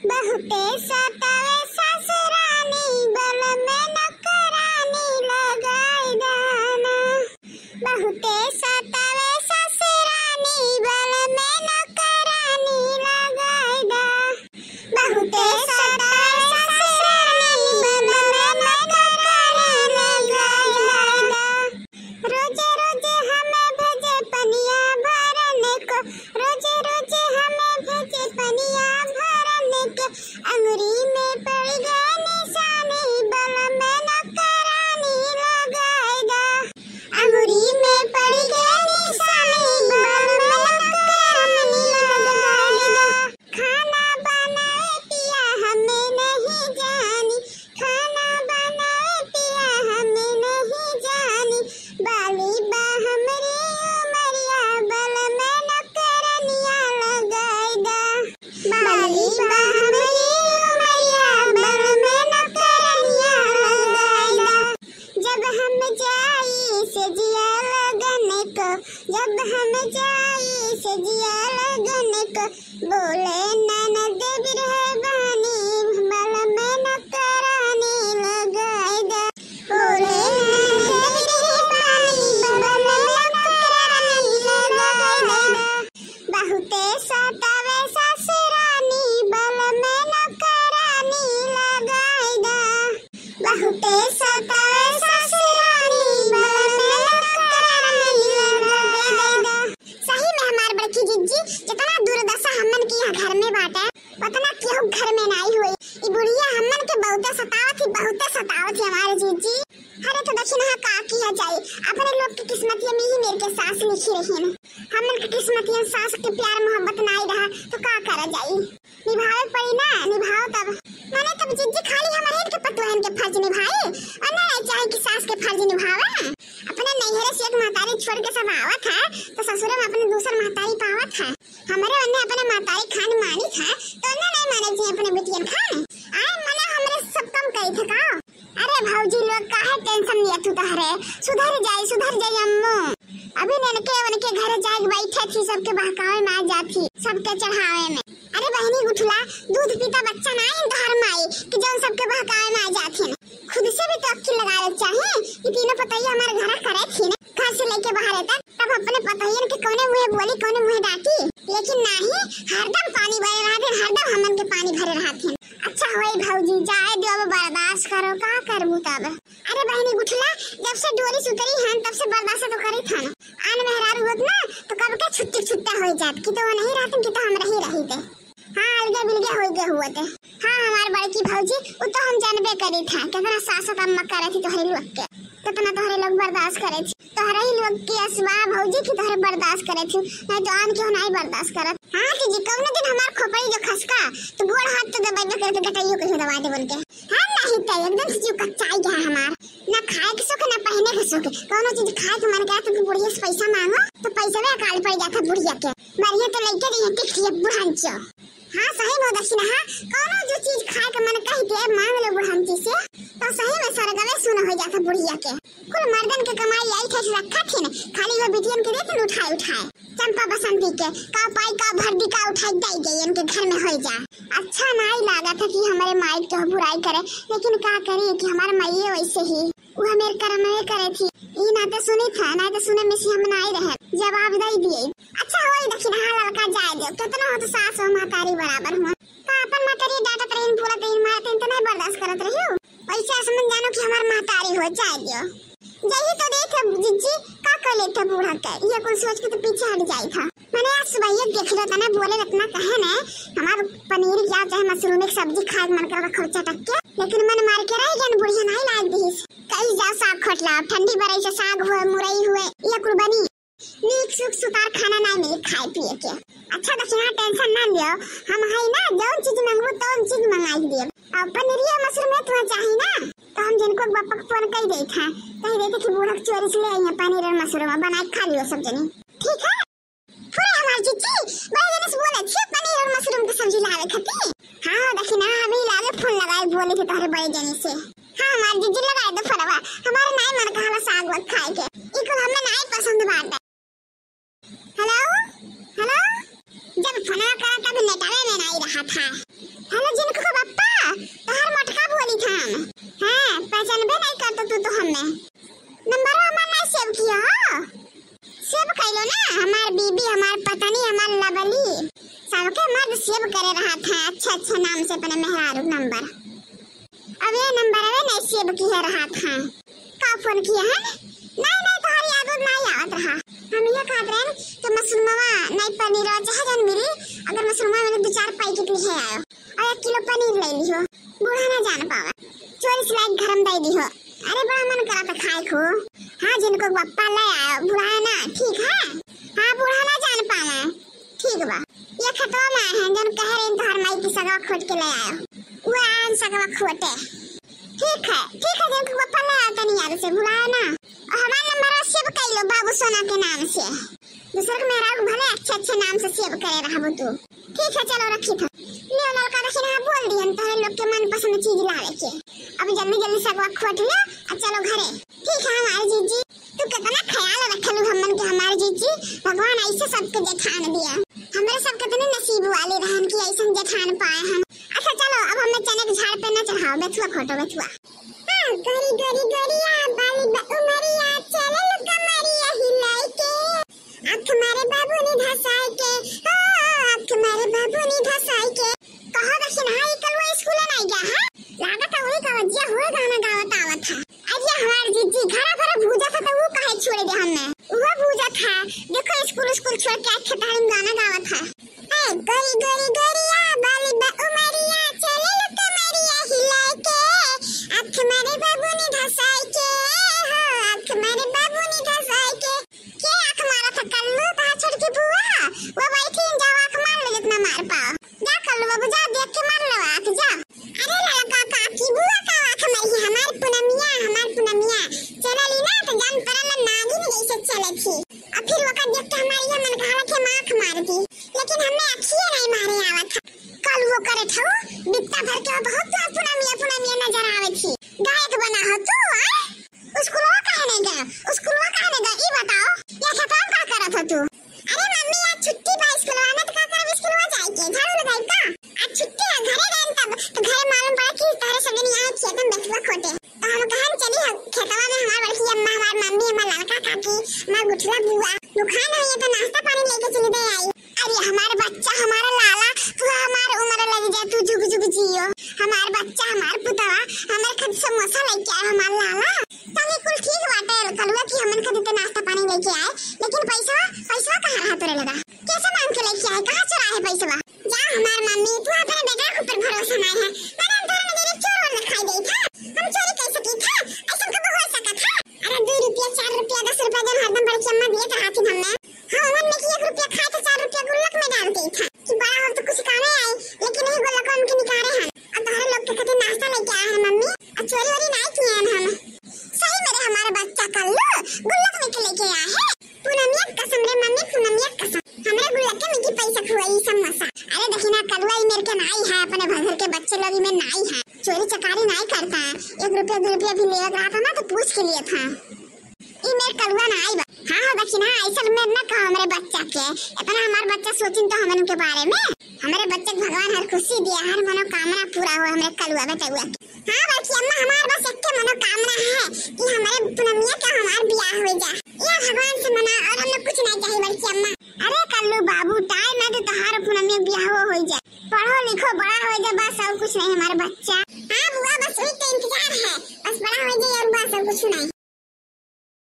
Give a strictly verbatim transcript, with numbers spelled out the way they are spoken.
बहुते सतावे सासुरानी, बलम नौकरानी लगाई दाना। बहुते सतावे सासुरानी, बलम नौकरानी लगाई दा। बहुते सतावे सासुरानी, बलम नौकरानी लगाई दा। रोजे रोजे हमें भेजे पनिया भरने को, रोजे रोजे हमें भेजे पनिया भरने के, अंगुरी में पड़ गए निशानी, बलम नौकरानी लगाई दा। अंगुरी में पड़ गए निशानी, बलम नौकरानी लगाई दा। खाना बनावे पिया हमें नहीं जानी, खाना बनावे पिया हमें नहीं जानी, बाली बा हमरी उमरिया, बलम नौकरनिया लगाई दा। बाली बा हमरी उमरिया, बलम नौकरनिया लगाई दा। जब हम जाई से जिया लगन को, जब हम जाई से जिया लगन को, बोले ननद बिरह बानी, बलम नौकरानी लगाई दा। बोले ननद बिरह बानी, बलम नौकरानी लगाई दा। बहुते सतावे सासुरानी, बलम नौकरानी लगाई दा। बहुते सतावे सासुरानी, बलम नौकरानी लगाई दा। सही में हमार बड़की जिज्जी, जितना दुर्दशा हमन के यहाँ घर में बाटे, उतना केहू घर में नाई होई। ई बुढ़िया हमन के बहुते सतावत ही, बहुते सतावत ही हमार जिज्जी। अरे तो दखिनहा का किया जाई, अपने लोग के किस्मतिया में ही मेर के सास लिखी रही न। हमन के किस्मतिया सास के प्यार मोहब्बत नाई रहा तो का करा जाई? निभावे पड़ी ना, निभाओ तब। माने तब जिज्जी खाली हमरे इनके पतोहन के फर्ज निभाई, और ना चाहे कि सास के फर्ज निभावे। अपने नैहरे से एक महतारी छोड़ के सब आवत है, तो ससुरे में अपने दूसर महतारी पावत है। हमरे ओन्ने अपने महतारी खान मानी था, तो ओन्ने नहीं माने जी अपने बिटियन खान। आए मना हमरे सब कम करी थे का? अरे भौजी लोग काहे tension लिया तू तहरे? सुधर जाई, सुधर जाई अम्मू। अभी ननके उनके घरे जाए के बैठे थी, सबके बहकावे में आ जाती, सबके चढ़ावे में। अरे बहनी गुठला, दूध पीता बच्चा ना इन तोहर माई कि जौन सबके बहकावे में आ जाती। खुद से भी तो अक्ल लगावे चाहे। ई तीनों पतोहिया हमारे घर करे थी ना, घर से लेके बाहर तक, तब अपने पतोहियन के कौने मुँहे बोली, कौने मुँहे डांटी, लेकिन नाही, हरदम पानी भरे रहत हैं, हरदम हमन के पानी भरे रहत हैं। अच्छा होई भौजी, जाए दियो, अब बर्दाश्त करो, का करबू तब? अरे बहनी गुठला, जब से डोरी से उतरी हन, तब से बर्दाश्त तो करी था ना। आन मेहरारू होत ना, तो कब के छुट्टी छुट्टा हो जात, कि तो वो नहीं रहतन, कि तो हम रही रही थे। हाँ, अलगे बिलगे हो गए हुए थे। हाँ, हमार बड़की भौजी, वो तो हम जानबे करी था, कितना सासत अम्मा करे थी तोहरे लोग के, कितना तोहरे लोग बर्दाश्त करे थी। तोहरे ही लोग के असवा भौजी की तोहरे बर्दाश्त करे थी, नहीं तो आन के नहीं बर्दाश्त करत। हाँ, कि जी, कौनो दिन हमार खोपड़ी जो खसका, तो गोड़ हाथ तो दबाइबे करके गटइयो कहीं दबा दे बोल के। हाँ, नहीं तो एकदम से जीव कच्चाई गया हमार। ना खाए के सुख, ना पहने के सुख। कौनो चीज खाए के मन करे तो बुढ़िया से पैसा मांगो, तो पैसा में अकाल पड़ जाता बुढ़िया के। बढ़िया तो लइके रही टिक रही बुढ़ांचो। हाँ, सही में दखिना, हाँ, कौनो जो चीज खाए के मन कह के मांग लो बुढ़ांची से, तो सही में सरगवे सुन हो जाता बुढ़िया के। कुल मर्दन के कमाई आई ठेठ रखा थी न, खाली वो बिटियन के देख उठाए उठाए। चंपा बसंती के का पाई का भर दी का उठाई दे गई इनके घर में हो जा। अच्छा नाई लागत है कि हमारे माई के बुराई करे, लेकिन का करी कि हमारे माई वैसे ही वो मेरे कर्म में करे थी। ई ना तो सुनी था, ना तो सुने में से हम ना आई रहे, जवाब दे दिए। अच्छा होई दखिना, हाँ लड़का जाए दो, कितना हो तो सास हो महतारी बराबर हुआ। का अपन महतारी डांटत रही, पूरा दिन मारत रही, तो नहीं बर्दाश्त करत रही हो। वैसे असमन जानो कि हमार महतारी हो, जाए दो। यही तो देख अब जिज्जी का कर लेते बूढ़ा के, ये कुल सोच के तो पीछे हट जाई था। मैंने आज सुबह ये देख लो तना बोले इतना कहे ने, हमार पनीर या चाहे मशरूम एक सब्जी खाए मन कर रखो चटक के, लेकिन मन मार के रह गया, बुढ़िया नहीं लाग दीस। कहीं जा साग खोट लाओ, ठंडी बरई से साग हुए, मुरई हुए, ये कुल बनी। नीक सुख सुतार खाना ना मिली खाए पिए के। अच्छा दखिना, tension ना लियो, हम है ना, जौन चीज मांगबो तौन चीज मंगाई देब। और पनीरिया मशरूम में तुम्हें चाही ना, तो हम जिनको बप्पा के फोन कर देत हैं, कह देते कि बूढ़ा के चोरी से ले आई हैं पनीर और मशरूम, बना के खा लियो सब जनी, ठीक है? पूरे हमार जिज्जी बड़े जने से बोले थे पनीर और मशरूम की सब्जी लावे खातिर। हाँ दखिना, हम ही लागे फोन लगाए बोले थे तोहरे बड़े जने से। हाँ हमार जिज्जी लगाए दो फोनवा, हमारे नाई मन कहाला साग वाग खाए के, ई कुल हमें नाई पसंद बाटे। हेलो, हेलो, जब फोनवा करा तब नेटवे में नाई रहा था। हेलो, जिनको को बप्पा, तोहार मोटका बोली था हम। हाँ, पहचानबे नहीं करता तू तो हमें। नंबरवा हमार नहीं सेव किया हो? सेव कइलो ना, हमार बीबी, हमार पत्नी, हमार लवली, सबके मर्द सेव करे रहा था अच्छा अच्छा नाम से अपने मेहरारू नंबर। अब ये नंबरवे नहीं सेव किहे रहा था। का फोन किहे है? नहीं, नहीं, तोहरी याद उद नहीं आवत रहा। हम ये कहत रहे कि मशरूमवा नहीं पनीरवा चाहे जौन मिली, अगर मशरूमवा मिली दो चार पैकेट लिहे आयो। और एक किलो पनीर ले लिहो, बूढ़ा ना जान पावा। चोरी से लाइक घर में दे दिहो। अरे बड़ा मन करा था खाए को। हाँ, जिनको बप्पा ले आयो, बुढ़ाए ना, ठीक है? हाँ, बूढ़ा ना जान पावा। ठीक बा, ये खेतवा में आए हैं, जौन कह रहे हैं तोहर माई की सगवा खोट के ले आयो। वो आए हैं सगवा खोटे। ठीक है, ठीक है, जिनको बप्पा ले आयो तनी याद से, बुढ़ाए ना। और हमार नंबर सेव कइलो बाबू सोना के नाम से। दूसर के मेहरारू भले अच्छे अच्छे नाम से सेव करे रहबो तू। ठीक है, चलो रखी था। लियो लड़का, देखी ना, बोल दिहन तोहरे लोग के मनपसंद चीज लावे के। अब जल्दी जल्दी सगवा खोट लियो और चलो घरे। ठीक है हमार जीजी, तू कितना ख्याल रखलू हमन के हमार जीजी। भगवान ऐसे सबके जेठान दिया। हमरे सब कितने नसीब वाले रहन कि ऐसन जेठान पाए हम। अच्छा चलो, अब हमें चने के झाड़ पे न चढ़ाओ, बथुआ खोटो, बथुआ। हाँ, गोरी गोरी गोरिया, बाली बा उमरिया, चले लुका मारिया हिलाई के। आँख मारे बाबू नी धसाई के, ओ, आँख मारे बाबू नी धसाई के। कहो दखिन, हाँ, ई कलुआ स्कूल नहीं गया है? लागत है वही का वजिया हुए गाना गावत आवत है। अरे हमार जीजी, घरा भर भूजा था तो वो काहे छोड़ दे हमने? वो भूजा था, देखो स्कूल, स्कूल छोड़ के आके खेतारी में गाना गावत है। ए, गोरी गोरी गोरिया, बाली बा उमरिया, चले लुका मारिया हिलाई के। आँख मारे बाबू नी धसाई के, हो, आँख मारे बाबू नी धसाई के। के आँख मारा था कल्लू, तहार छोटकी बुआ? वो बैठी हैं, जाओ आँख मार लो जितना मार पाओ। जा कल्लू बाबू, जा देख के मार लो आँख, जा। अरे लड़का काकी, बुआ का आँख मारी है? हमार पुनमिया, हमार पुनमिया। चला ली ना तो जान पड़ा ना नागिन जैसे चले थी। और फिर ओका देख के हमारी ये मन कहा कि हम आँख मार दी, लेकिन हमें अखिए नहीं मारे आवत है। कल्लू करे ठऊ, बित्ता भर के बहुत तोहार पुनमिया, पुनमिया नजर आवे थी। गायक बना हो तू, आ? स्कूलवा काहे नहीं गया? स्कूलवा काहे नहीं गया? ई बताओ, ये खेतवा में का करत हो तू? अरे मम्मी, आज छुट्टी बा स्कूलवा में, तो का करब स्कूलवा जाए के? झाड़ू लगाई का? आज छुट्टी है, घरे गए तब, तो घरे मालूम पड़ा कि तारे सब दिन यहाँ खेत में बथुआ खोटे। तो हम कहन चली हम खेतवा में, हमार बड़की अम्मा, हमार मम्मी, हमार लड़का काकी, हमार गुठला बुआ, दुकान है ये तो नाश्ता पानी लेके चली दे आई। अरे हमार बच्चा, हमार लाला, तू हमार उम्र लग जा, तू जुग जुग जियो। हमार बच्चा, हमार पुतवा, हमार खत समोसा लेके आए हमार लाला। तनी कुल ठीक बाटे कलुआ कि हमन खातिर तो नाश्ता पानी लेके आए, लेकिन पैसा, पैसा कहाँ रहा तोरे लगा? कैसे मांग के लेके आए? कहाँ चुराए पैसा? जा हमार मम्मी, तू अपने बेटा के ऊपर भरोसा नहीं है। अरे हम तोरा नजर चोर वाला दिखाई देत है। हम चोरी कैसे की था? ऐसा कब हो सकत है? अरे दो रुपया, चार रुपया, दस रुपया जन हरदम बड़की अम्मा दिए रहती हमने। हाँ, हमन में कि एक रुपया खाए तो चार रुपया गुल्लक में डाल देत है कि बड़ा हो तो कुछ कामे आई, लेकिन यही गुल्लक में के निकाले हम। और तोहरे लोग के खातिर नाश्ता लेके आए हैं मम्मी, और चोरी वोरी नहीं किए हैं हम। सही में रे हमारे बच्चा कल्लू गुल्लक में के लेके आए हैं। पूनमिया कसम रे मम्मी, पूनमिया कसम। हमरे गुल्लक के में की पैसा खुआई समोसा। अरे देखी ना कलुआ ई मेर के नाई है, अपने घर के बच्चे लोग ई मेर नाई है। चोरी चकारी नाई करता है। एक रुपया दो रुपया भी लेवत रहा था ना तो पूछ के लिए था। ई मेर कलुआ नाई बा। हाँ, हाँ, देखी ना, ऐसा मेर ना कहो हमरे बच्चा के। इतना हमार बच्चा सोचिन तो हमन के बारे में। हमरे बच्चे के भगवान हर खुशी दिया, हर मनोकामना पूरा हो हमरे कलुआ बेटउआ के। हाँ बड़की अम्मा, हमार बस एक मनोकामना है कि हमरे पूनमिया के हमार बियाह हो जा। या भगवान से मना और हम लोग कुछ नहीं चाहिए बड़की अम्मा। अरे कल्लू बाबू, टाइम है तो तोहार पूनमिया बियाह हो जाए, पढ़ो लिखो बड़ा हो जाए, बस और कुछ नहीं हमार बच्चा। हाँ बुआ, बस वही तो इंतजार है, बस बड़ा हो जाए और बस और कुछ नहीं।